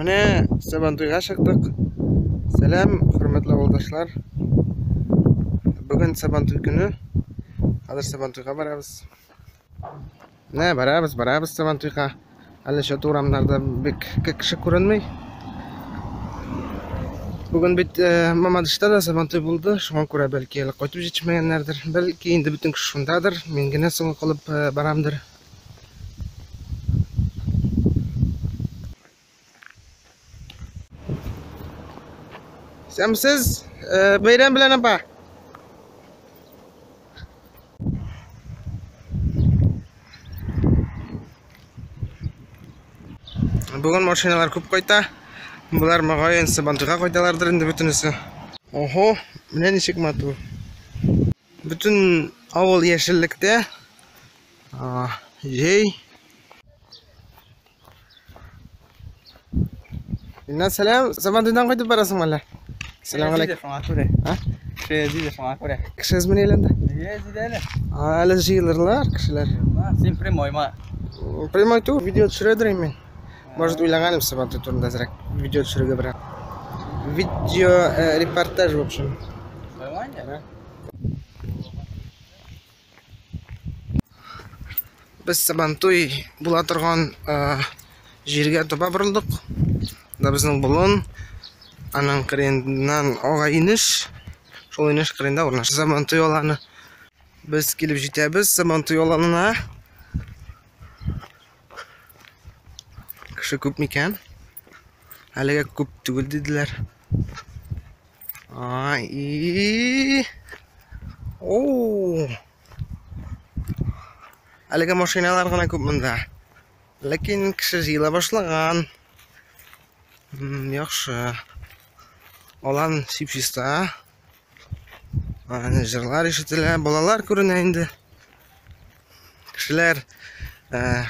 Менә Сабантуйга чыктык. Сәлам, хөрмәтле авылдашлар. Бүген Сабантуй көне. Хәзер Сабантуйга барабыз. Менә барабыз, барабыз Сабантуйга. Әле чат урамнарда бик кеше күренми. Бүген бит Мамадышта да Сабантуй булды. Шуңа күрә бәлки әле кайтып җитешмәгәннәрдер. Бәлки инде бөтен кеше шундадыр. Мин генә соңга калып барамдыр. Сәмсез, бәйрәм белән апа. Бүген машиналар күп кайта. Болар мөгаен Сабантуйга кайталардыр инде бөтенесе. Ого, менә ничек матур. Бөтен авыл яшеллектә. Җәй. Илназ, сәлам. Сабантуйдан кайтып барасың әллә? Сәлам алейкум. Шуңа күрә. А? Кеше әзи дә шуңа күрә. Кеше әзме әйләнде? Әзи дә әле. Әле җыелырлар кешеләр. Син прямой ма? Прямой түгел, видео төшерәдер мин. Может, уйлаганым Сабантуй турында әзрәк видео төшерергә берәр. Видео репортаж, в общем. Нормально? Без Сабантуй була торган җиргә таба борылдык. Да безнең болын, аның кырыеннан ага инеш. Шул инеш кырыенда урнашкан Сабантуй аланы. Без килеп җитәбез Сабантуй аланына. Кеше күп микән? Әлегә күп түгел диделәр. Ай. О! Әлегә машиналар гына күп монда. Ләкин кеше җыела башлаган. Яхшы. Алан чип-чиста. Аны җырлар ишетелә, балалар күренә инде. Кешеләр,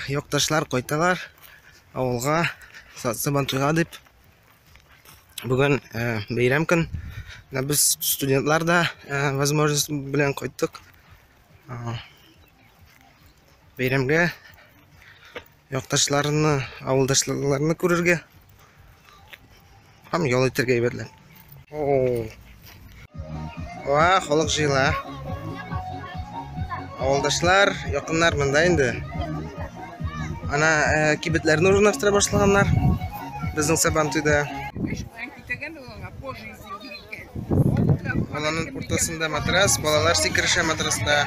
якташлар кайталар авылга, Сабантуйга дип. Бүген бәйрәм көн. Менә без студентлар да возможность белән кайттык. Бәйрәмгә якташларны, авылдашларны күрергә һәм ял итәргә әйбәтләп. Ва, халык җыела. Авылдашлар, якыннар монда инде. Ана кибетләрне урнаштыра башлаганнар. Безнең Сабантуйда. Аланның уртасында матрас, балалар сикерешә матраста.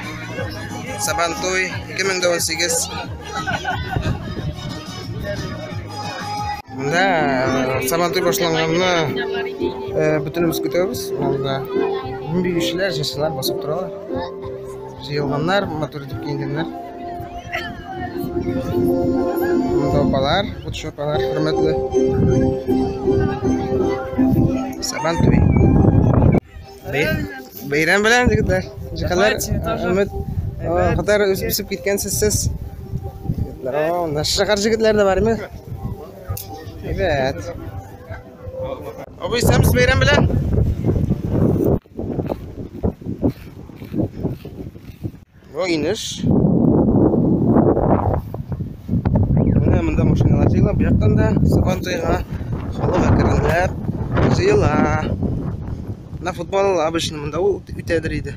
Сабантуй 2018. Монда Сабантуй башланганны бөтенебез көтәбез. Монда биючеләр, җырчылар басып торалар. Җыелганнар, матур итеп киенгәннәр. Монда апалар, укытучы апалар, хөрмәтле. Сабантуй. Бәйрәм белән, егетләр. Җикәләр, өмет. Кадәр үсеп киткәнсез сез. Егетләр, шәһәр җегетләре дә бар име? Әйбәт. Абый, сәмс бәйрәм белән. Бу инеш. Менә монда машиналар җыела, бу яктан да Сабантуйга халык әкренләп җыела. Менә футбол обычно монда ул үтәдер иде.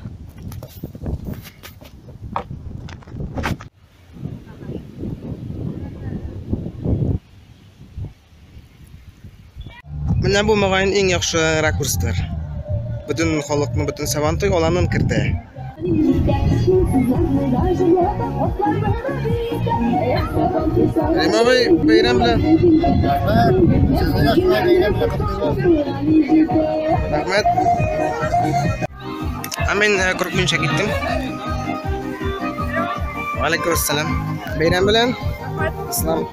Менә бу мөгаен иң яхшы ракурстыр. Бөтен халыкны, бөтен Сабантуй аланын кертә. Рим абый, бәйрәм белән. Рәхмәт. Ә мин круг буенча киттем. Валейкум ассалам. Бәйрәм белән. Ислам.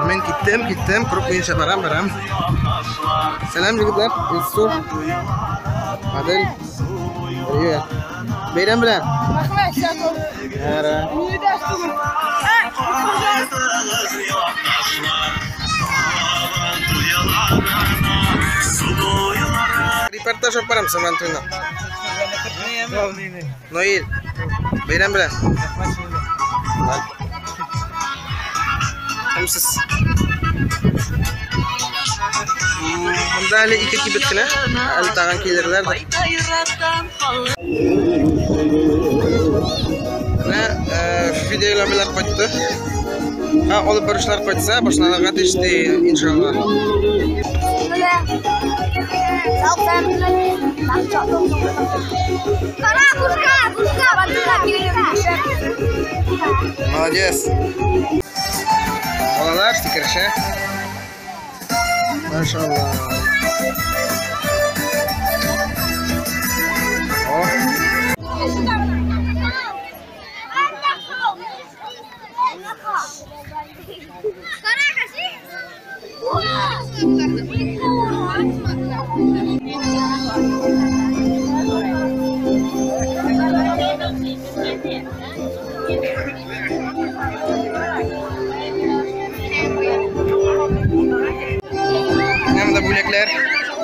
Мин киттем, киттем, круг буенча барам, барам. Сәлам, егетләр. Илсур. Адель. Привет. Бәйрәм белән. Рәхмәт, сәлам. Яра. Репортаж алып барам Сабантуйны. Наил, бәйрәм белән. Һәм сез. Монда әле ике кибет кенә, әле тагын килерләр дә. Менә Фидел абыйлар кайтты. Ха, алып баручылар кайтса, башланырга тиеш ди, иншалла. Молодец. Балалар сикерешә. Машалла. О. Менә монда бүләкләр.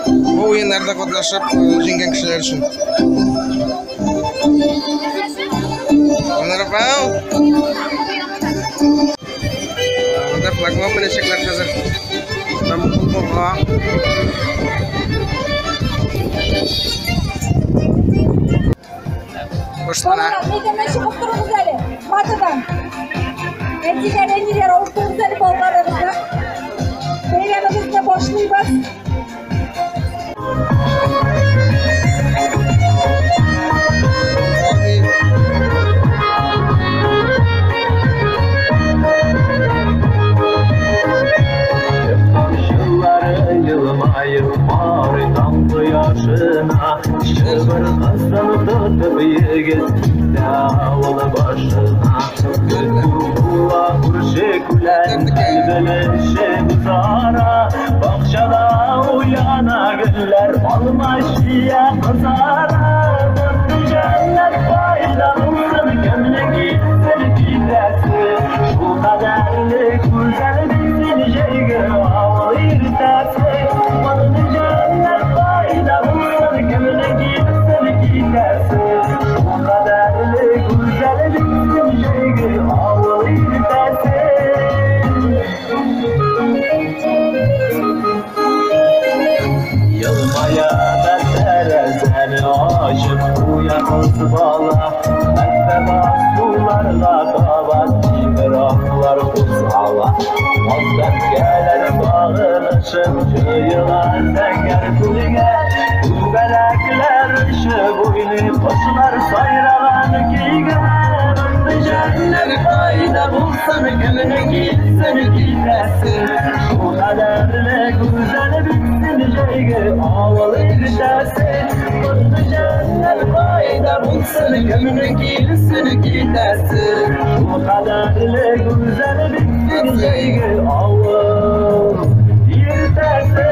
Бу уеннарда катнашып җиңгән кешеләр өчен. Вау! Монда флагман менәчәкләр хәзер. Менә бу кулга. Башлана. Мәйданнан чыгып торыгыз әле. Матадан. Әтиләр, әниләр, алып торыгыз әле балаларыгызны. Бәйрәмебезне башлыйбыз. Yılmayıp var damlı yaşına, Şıbır kızını tutup yigit davul başına. Gül kurşi külen elbilişi zara, Bahçada uyana güller alma şiye kızara. Cennet fayda olsun kimle gitsin gidesi, Şu kaderli güzel bizim şeygi avlı irtesi. Cennet fayda olsun kimle gitsin gidesi, Şu kaderli güzel bizim şeygi avlı irtesi. Yılmaya ben aşıp uyanız bala, Mekteba sularla kabat imranlar uzala. Mazbetkeler bağınışıp çığılar zenger kulge, Kubelekler ışık oyunu kuşlar sayralan kiyge. Cennet fayda bulsun kimine gitsin gitmesin, Şu kaderle güzel bitsin şeygi havalı irtesi. Cennet fayda bulsun kimine gitsin gitmesin, Şu kaderle güzel bitsin şeygi havalı irtesi.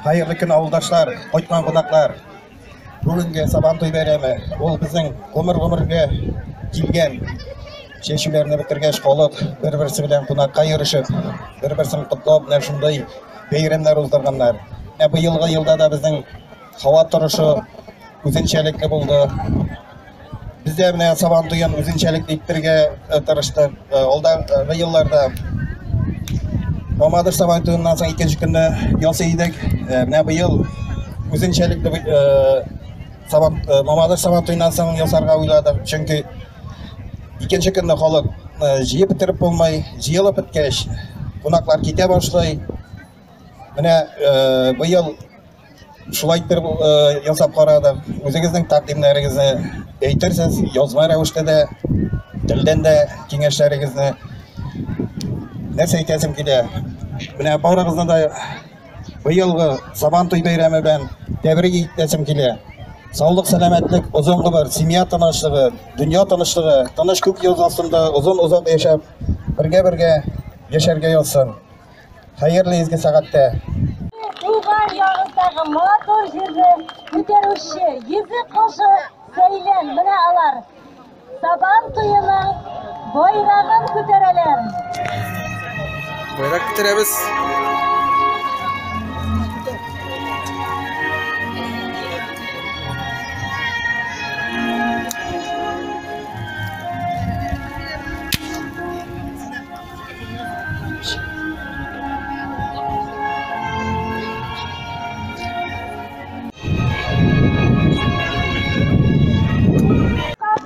Хәерле көн, авылдашлар, кайткан кунаклар. Бүгенге Сабантуй бәйрәме ул безнең гомер-гомергә килгән чәчүләрне бетергәч, халык бер-берсе белән кунакка йөрешеп, бер-берсен котлап, менә шундый бәйрәмнәр уздырганнар. Менә быелгы елда да безнең һава торышы үзенчәлекле булды. Без дә менә Сабантуен үзенчәлекле иттерергә тырыштык. Алдагы елларда Мамадыш Сабантуеннан соң икенче көнне ясый идек. Менә быел үзенчәлекле Мамадыш Сабантуеннан соң ясарга уйладык. Чөнки икенче көнне халык җыеп бетереп булмый, җыелып беткәч, кунаклар китә башлый. Менә быел шулай иттереп ясап карадык. Үзегезнең тәкъдимнәрегезне әйтерсез, язма рәвештә дә, телдән дә киңәшләрегезне. Нәрсә әйтәсем килә? Менә барыгызны да быелгы Сабантуй бәйрәме белән тәбрик итәсем килә. Саулык, сәламәтлек, озын гомер, семья тынычлыгы, дөнья тынычлыгы, тыныч күк йөз астында озын-озак яшәп, бергә-бергә яшәргә язсын. Хәерле изге сәгатьтә. Туган ягыздагы матур җирне күтәрүче, йөзе кошы сәйлән, менә алар Сабан туеның байрагын күтәрәләр. Байрак күтәрәбез.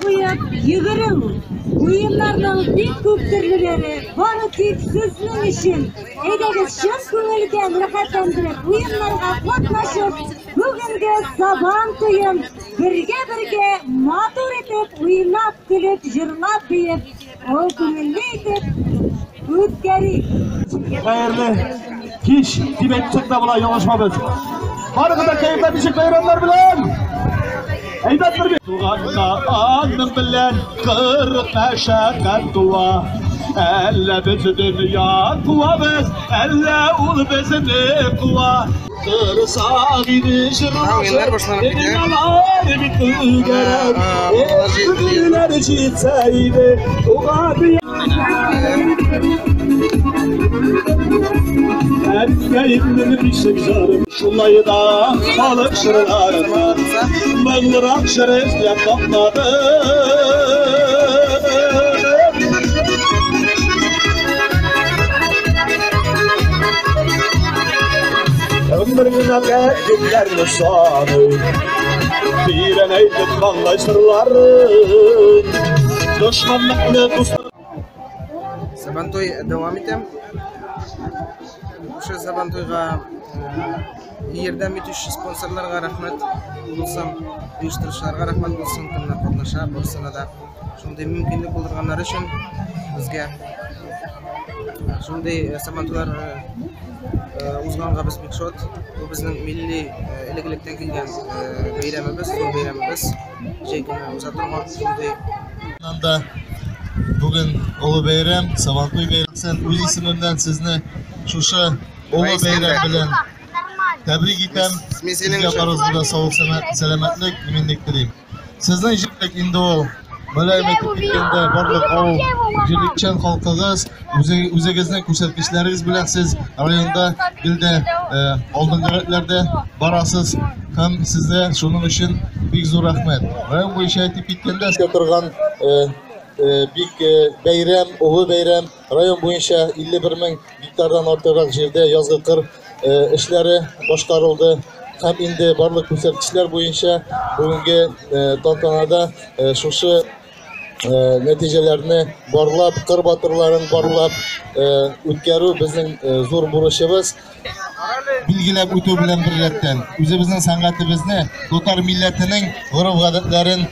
Куеп йөгерү. Уеннарның бик күп төрлеләре бары тик сезнең өчен. Әйдәгез, чын күңелдән рәхәтләндереп, уеннарга катнашып, бүгенге Сабан туен бергә-бергә матур итеп уйнап, көлеп, җырлап, биеп, ул күңелле итеп үткәрик. Хәерле кич дип әйтсәк тә була, ялгышмабыз. Барыгыз да кәефле ничек бәйрәмнәр белән? Әйбәт бер. Туганга аның белән 40 мәшәкать туа. Әллә без дөнья куабыз, әллә ул безне куа. Тырысак иде Уеннар башланып китә. Дөньялар бит түгәрәк. Балалар җыелды. Көннәр җитсә иде, туган Әткәйемнең бишек җырым, шулай да халык җырларыннан моңлырак җыр эзләп тапмадым. Ömrümün günlerni sanı, Тирәнәйтеп маңлай сырларын, Дошманлыкны дуслар Сабантуй дәвам итә. Шушы Сабантуйга ярдәм итүче спонсорларга рәхмәт булсын, оештыручыларга рәхмәт булсын, кемнәр катнаша, барысына да шундый мөмкинлек булдырганнар өчен безгә шундый Сабантуйлар узганга без бик шат. Бу безнең милли элек-электән килгән бәйрәмебез, зур бәйрәмебез. Җәй көне уза торган шундый. Да бүген олы бәйрәм, Сабантуй бәйрәме. Үз исемемнән сезне шушы олы бәйрәм белән тәбрик итәм. Мин синең Сезгә өчен. барыгызга да саулык, сәламәтлек, иминлек телим. Сезнең җирлек инде ул мөлаем итеп киткәндә барлык авыл җирлекчән халкыгыз үзегезнең күрсәткечләрегез белән сез районда гел дә алдынгы рәтләрдә барасыз һәм сезгә шуның өчен бик зур рәхмәт. Район буенча әйтеп киткәндә торган бик бәйрәм, олы бәйрәм. Район буенча 51 мең гектардан артыграк җирдә язгы кыр эшләре башкарылды. Һәм инде барлык күрсәткечләр буенча бүгенге тантанада шушы нәтиҗәләрне барлап, кыр батырларын барлап үткәрү безнең зур бурычыбыз. Билгеләп үтү белән беррәттән үзебезнең сәнгатебезне, татар милләтенең гореф-гадәтләрен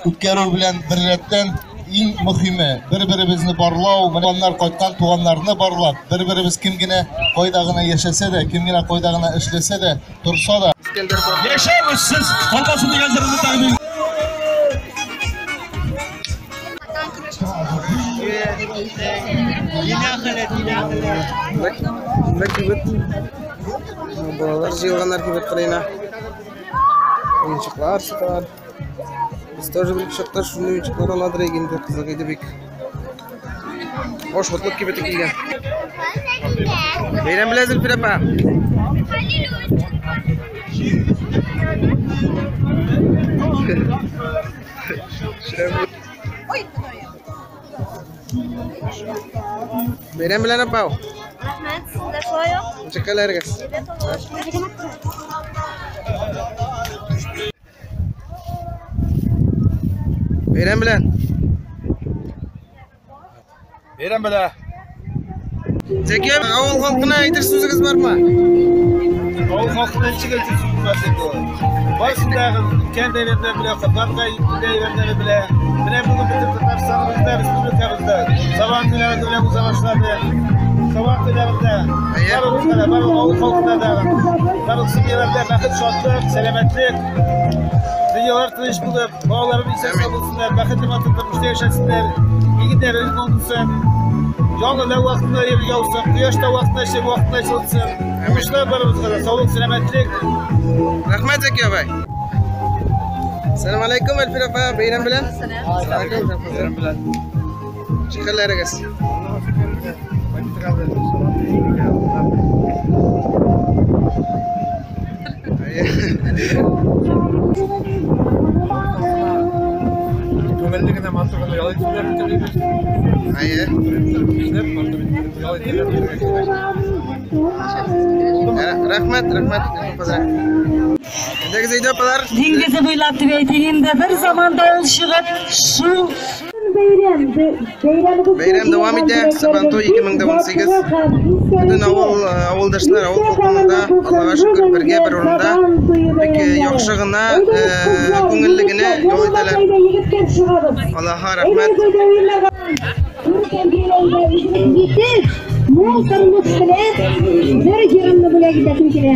үткәрү белән беррәттән иң мөһиме бер-беребезне барлау, туганнар кайткан туганнарны барлап, бер-беребез кем генә кайда гына яшәсә дә, кем генә кайда гына эшләсә дә, торса да. Яшәгез сез, калмасын дигән җырны тәкъдим. Бәк, бәк. Балалар җыелганнар кибет кырыена. Уенчыклар саталар. Без тоже бер чакта шундый уенчыклар аладыр инде, кызык иде бик. Ашхотлык кибете килгән. Бәйрәм белән, Зөлфирә апа. Бәйрәм белән, апа. Рәхмәт, сездә шулай ук. Ничек хәлләрегез? Бәйрәм белән. Бәйрәм белән. Зәки, авыл халкына әйтер сүзегез бармы? Авыл халкына ничек әйтер сүзем бар дип була. Барысындагы өлкән бәйрәмнәр белән, Кабанга бәйрәмнәре белән, менә бүген бөтен Татарстаныбызда, республикабызда Сабан туйлары белән уза башлады. Сабан туйларында барыбызга да, барлык авыл халкына да, барлык семьяларда бәхет, шатлык, сәламәтлек, дөньялар тыныч булып, балаларыбыз исән-сау булсыннар, бәхетле матур тормышта яшәсеннәр, игеннәребез мул булсын. Яңгыр да вакытында яусын, кояш та вакытында чыгып, вакытында җылытсын. Уңышлар барыбызга да, саулык, сәламәтлек. Рәхмәт, Зәки абай. Сәлам алейкум, Әлфир апа, бәйрәм белән. Сәлам Бәйрәм белән. Ничек хәлләрегез? Күңелле генә, матур гына ял итүләр телибез. Әйе. Ял итүләр телибез. Рәхмәт, рәхмәт, апалар. Әйдәгез, әйдә, апалар. Диңгезе буйлап дип әйтик инде, бер заманда ул чыгып, шул Бәйрәм дәвам итә. Сабантуй 2018. Бөтен авыл, авылдашлар, авыл халкы да, Аллага шөкер, бергә бер урында бик яхшы гына, күңелле генә ял итәләр. Аллаһка рәхмәт. Мул тормыш белән бер җырымны бүләк итәсем килә.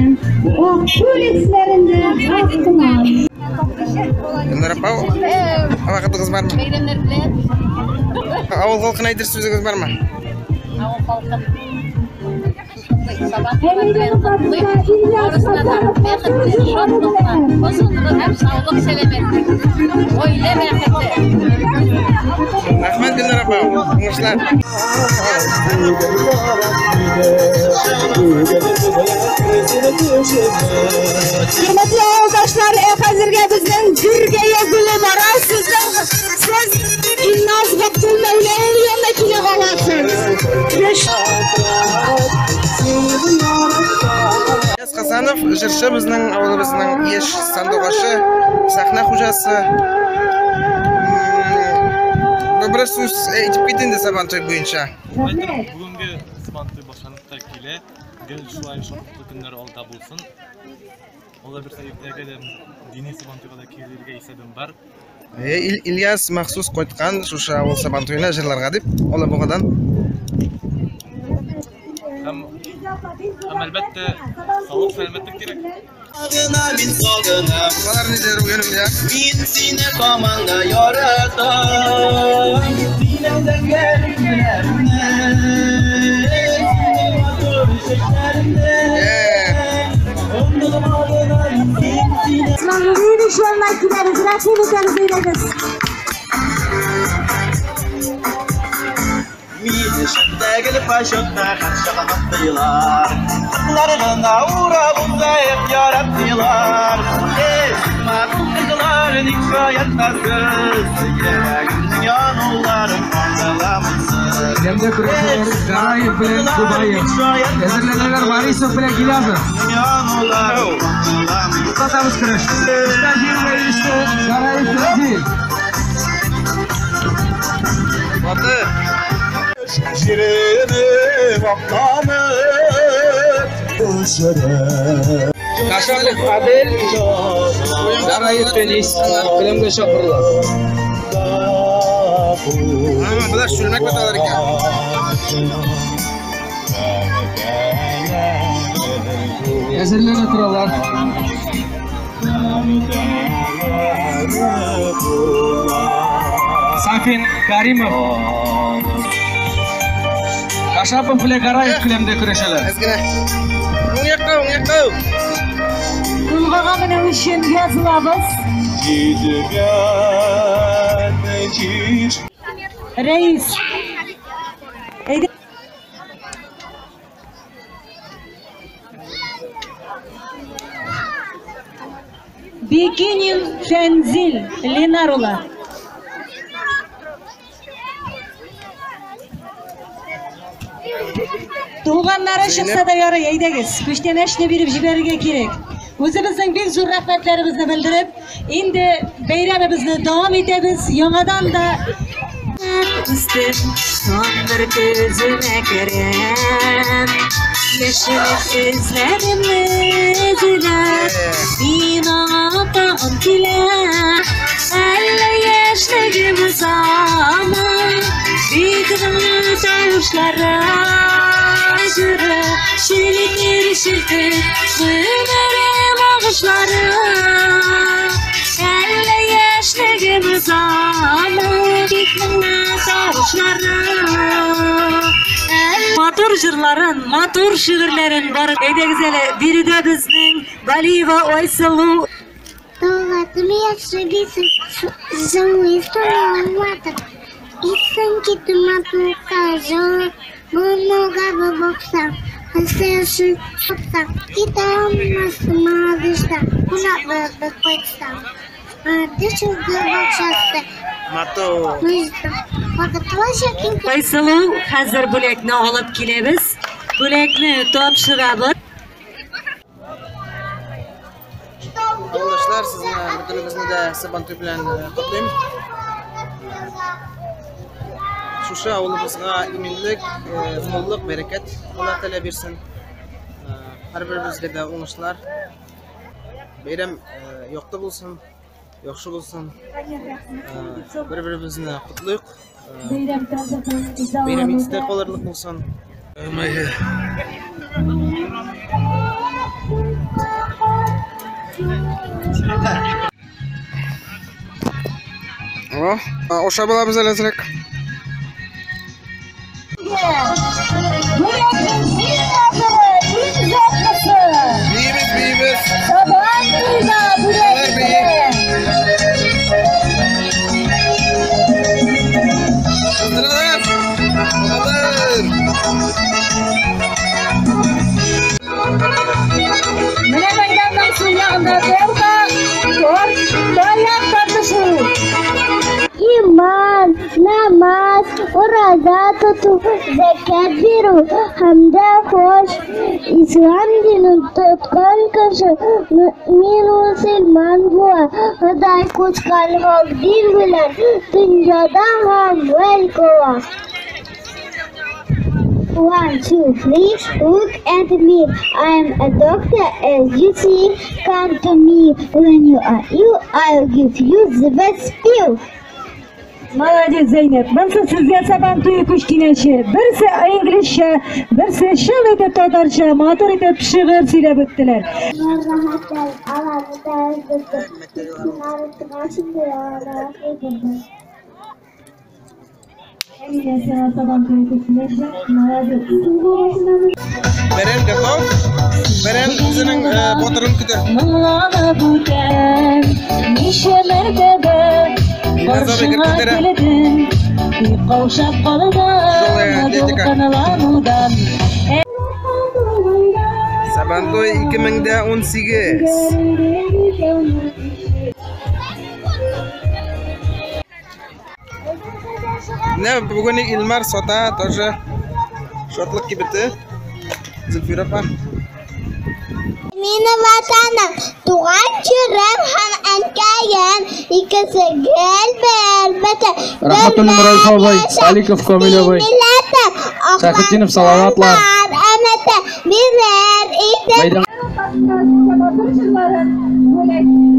Ак күл өсләрендә ак томан. Гөлнар апа, вакытыгыз бармы? Бәйрәмнәр белән. Авыл халкына әйтер сүзегез бармы? Авыл халкын Сабан туйлары белән котлыйм. Барысына да бәхетле, шатлыклар, озын һәм саулык, сәламәтлек, гаилә бәхете. Рәхмәт, Гөлнар апа. Уңышлар. Хөрмәтле авылдашлар, хәзергә безнең гүргә язылу бара. Сезнең сез Илназ Габдулмәүлә янына килә аласыз. Ильяс Хасанов, җырчы, безнең авылыбызның яшь сандугашы, сәхнә хуҗасы. Бер сүз әйтеп кит инде Сабантуй буенча. Бүгенге Сабантуй башланып та килә. Гел шулай шатлыклы көннәр алда булсын. Алла бирсә, иртәгә дә дини Сабантуйга да килергә исәбем бар. Ильяс махсус кайткан шушы авыл Сабантуена җырларга дип, Алабугадан. Һәм әлбәттә, саулык, сәламәтлек кирәк. Мин сагынам. Алар ниләр уйланып килә? Мин сине һаман да яратам. Синең зәңгәр күзләреңне, синең матур чәчләреңне. Онытмадым мин сине. Исмәгыйлевич янына киләбез, рәхим итәбез, әйдәгез. Мин эшемдәге почетта һәр. Кызлар гына урап узаеп яраттылар. Эх, матур кызлар, ник шаяртасыз? Йөрәгемнең януларын аңламыйсыз. Келемде күрәсезләр Гараев белән Кубаев. Әзерләнәләр Варисов белән Гилязов. Туктатабыз көрәш. Эштә җиңүгә иреште Гараев Фердиев. Батыр. Җирене мактанып, Кашапов Адель, Гараев Фенис келемгә чакырыла. Болар чүлмәк ваталар икән. Әзерләнә торалар. Сафин Каримов. Кашапов белән Гараев келемдә көрәшәләр. Әз генә. Уң якка, уң якка. Кулга менү өчен язылабыз. Рәис. Әйдә. Бикинин Фәнзил Ленар улы. Туганнары чыкса да ярый, әйдәгез. Күчтәнәчне биреп җибәрергә кирәк. Үзебезнең бик зур рәхмәтләребезне белдереп, инде бәйрәмебезне дәвам итәбез. Яңадан да үстем, соң бер күземә керәм. Яшелек эзләремне эзләп, мин аңа тагын киләм. Әллә яшьлегем узамы, бик моңлы тавышлары. Җыры шелтер шелтер гомерем агышлары. Әллә яшьлегем узамы, бик моңлы тавышлары. Матур җырларын, матур шигырьләрен бар. Әйдәгез әле, биредә безнең Балиева Айсылу. Айсылу, хәзер бүләкне алып киләбез. Бүләкне тапшырабыз. Авылдашлар, сезне бөтенебезне дә Сабантуй белән котлыйм. Шушы авылыбызга иминлек, муллык, бәрәкәт Алла Тәгалә бирсен. Һәрберебезгә дә уңышлар. Бәйрәм якты булсын, яхшы булсын. Бер-беребезне котлыйк. Бәйрәм истә калырлык булсын. О, ашап алабыз әле әзрәк. Биибез, биибез. Сабантуйда бүләк бирә. Кыздыралар. Алыр. Менә мәйданның сул ягында торта, торт, таяк тартышу. Иман, намаз, ураза тоту, зәкят бирү һәм дә хуш ислам динен тоткан кеше мөэмин мөселман була. Ходай кушкан хак дин белән дөньяда гамәл кыла. 1, 2, 3, look at me. I am a doctor, as you see. Come to me when you are ill. I'll give you the best pill. Молодец, Зәйнәп. Монысы сезгә Сабантуй күчтәнәче. Берсе инглизчә, берсе шул итеп татарча, матур итеп шигырь сөйләп үттеләр. Бәрән готов. Бәрән үзенең батырын көтә. Моңланып үтәм, ничә мәртәбә каршыңа килдем, тик каушап калдым дулкынланудан. Сабантуй 2018. Менә бүген Илмар сата тоже шатлык кибете. Зөлфирә апа. Минем ватаным, туган җирем һәм әнкәем, икесе гел бер бөтен. Рахматуллин Раиф абый, Аликов Камил абый, Сәхетдинов Салаватлар. Мәйдан.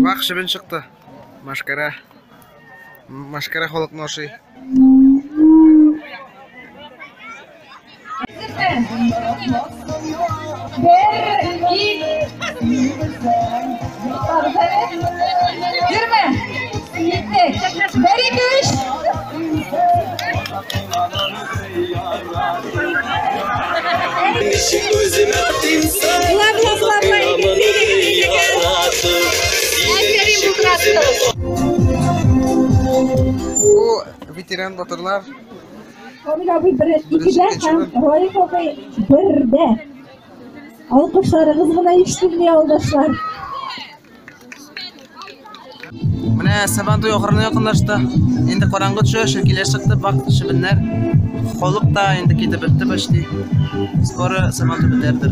Вак чебен чыкты. Машкара. Машкара халыкны ашый. Бер, ике, йөрмә. Җиттек. Бер, ике, өч. Лап, лап, лап. Бу ветеран батырлар. Камил абый бер икедә һәм Раиф абый бердә. Алкышларыгыз гына ишетелми, авылдашлар. Менә Сабантуй ахырына якынлашты. Инде караңгы төшә, черкиләр чыкты, бак чебеннәр. Халык та инде китеп бетте почти. Скоро Сабантуй бетәрдер.